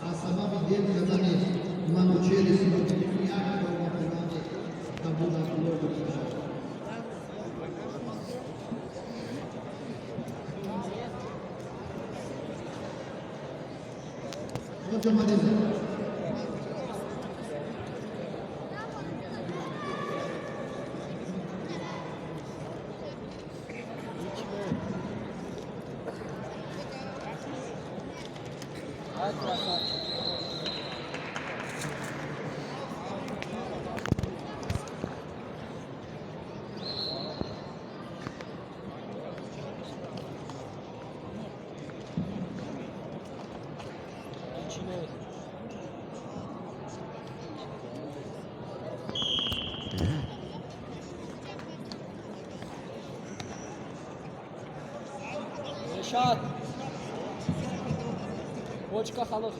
Аз сабаби дер кардани Манучери Сироҷиддин як бор ба пайванди Кабуд Абдулло гирифта шуд. Хоҷа Мадиза. Ай, красавчик. Чине. Решат. Бочка халос.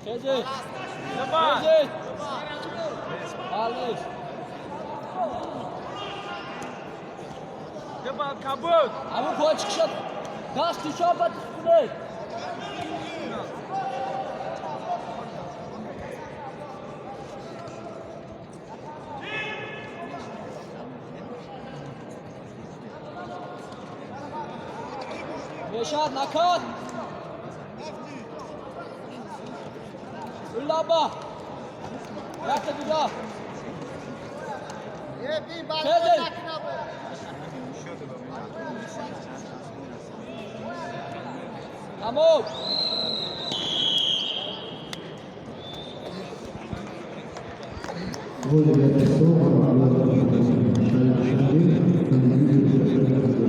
Хезе. Хезе. Алиш. Кабуд. Аму почкашад дасти чапат кунед. Решат, накат. Улаба. Якта дига. Хезе. Тамом. Ғолибияти Соғ шаҳри Душанбе ба.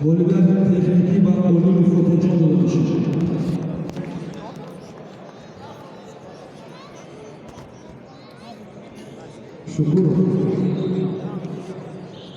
Ғолибияти техникӣ ба Олими Фотеҳҷон дода мешавад. Шукуров.